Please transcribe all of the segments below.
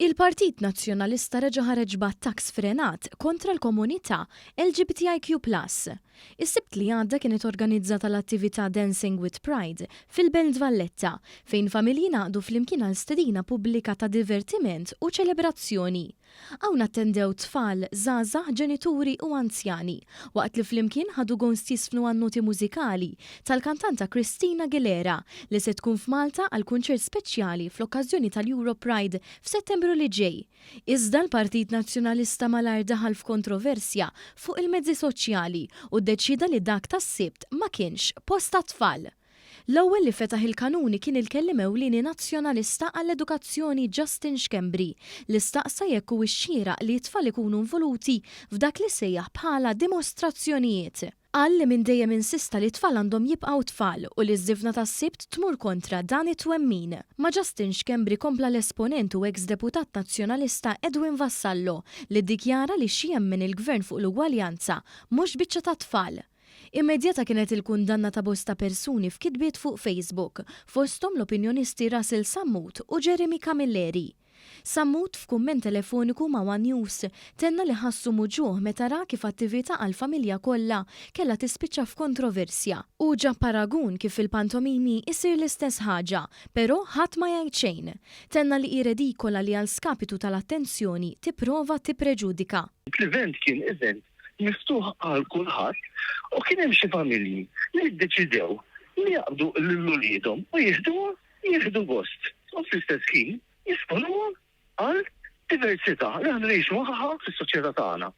Il-Partit Nazzjonalista reġa' ħareġ b'attakk sfrenat kontra l-komunità LGBTIQ plus. Is-Sibt li għadda kienet organizzata l-attività Dancing with Pride fil-Belt Valletta, fejn familji ngħaqdu flimkien għal stedina pubblika ta' divertiment u ċelebrazzjoni. Hawn attendew tfal, żgħażagħ, ġenituri u anzjani, waqt li flimkien ħadu gost jiżfnu għan-noti mużikali tal-kantanta Christina Aguilera li se tkun f'Malta għal kunċert speċjali fl-okkażjoni tal-Europride f'Settembru li ġej. Iżda l-Partit Nazzjonalista malajr daħal f'kontroversja fuq il-mezzi soċjali u ddeċieda li dak tas-Sibt ma kienx post għat-tfal. L-ewwel li fetaħ il-kanuni kien il-kelliem ewlieni Nazzjonalista għall-Edukazzjoni Justin Schembri li staqsa jekk huwiex xieraq li t-tfal ikunu involuti f'dak li sejjaħ bħala dimostrazzjonijiet. Qal li minn dejjem insista li t-tfal għandhom jibqgħu tfal u li ż-żifna tas-Sibt tmur kontra dan it-twemmin. Ma' Justin Schembri kompla l-esponent u eks deputat Nazzjonalista Edwin Vassallo li ddikjara li x'jemmen il-Gvern fuq l-ugwaljanza mhux biċċa tat-tfal. Immedjata kienet il-kundanna ta' bosta persuni f'kitbiet fuq Facebook, fosthom l-opinjonisti Russell Sammut u Jeremy Camilleri. Sammut, f'kumment telefoniku ma' one News, tenna li ħassu muġugħ meta ra kif attività għall-familja kollha kellha tispiċċa f'kontroversja. Hu ġab paragun kif fil-pantomimi jsir l-istess ħaġa, però ħadd ma jgħid xejn. Tenna li hi redikola li għal skapitu tal-attenzjoni tipprova tippreġudika. L-event kien event miftuħ għal kulħadd u kien hemm xi familji li ddeċidew li jaqbdu lil uliedhom u jieħduhom jieħdu gost u fl-istess ħin jesponuhom għal diversità li aħna ngħixu magħha fis-soċjetà tagħna.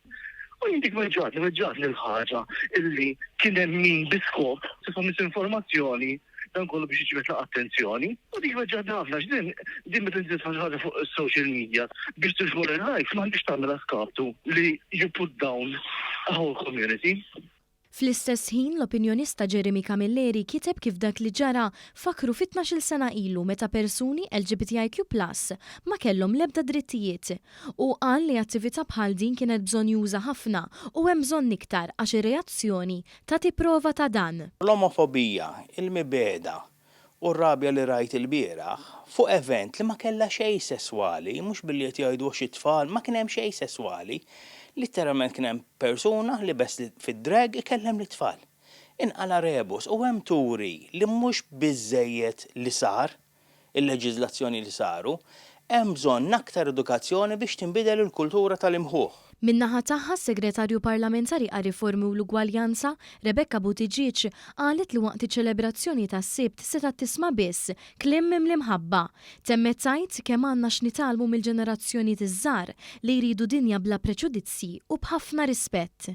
U jien dik weġġgħatni, weġġgħatni l-ħaġa illi kien hemm min bi skop tefa' misinformazzjoni dan kollu biex jiġbed l-attenzjoni. U dik weġġgħatni ħafna għax din din meta inti titfa' xi ħaġa fuq is-social media biex tiġbor il-likes m'għandekx tagħmilha skaptu li you put down a whole community. Fl-istess ħin, l-opinjonista Jeremy Camilleri kiteb kif dak li ġara fakkru fi 12-il sena ilu meta persuni LGBTIQ plus ma kellhom l-ebda drittijiet. Hu qal li attività bħal din kienet bżonnjuża ħafna u hemm bżonn iktar għax ir-reazzjoni tagħti prova ta' dan. L-omofobija, il-mibegħda u r-rabja li rajt ilbieraħ fuq event li ma kellha xejn sesswali, mhux billi qed jgħidu għax it-tfal, ma kien hemm xejn sesswali. Litteralment kien hemm persuna libes fid-drag ikellem lit-tfal. Inqala' rebus u hemm turi li mhux biżżejjed li sar, il-leġiżlazzjoni li saru, hemm bżonn aktar edukazzjoni biex tinbidel il-kultura tal-imħuħ. Min-naħa tagħha, s-Segretarju Parlamentari għar-Riformi u l-Ugwaljanza, Rebecca Buttigieg, qalet li waqt iċ-ċelebrazzjoni tas-Sibt setgħet tisma' biss kliem mimli mħabba. Temmet tgħid kemm għandna x'nitgħallmu mill-ġenerazzjonijiet iż-żgħar li jridu dinja bla preġudizzji u b'ħafna rispett.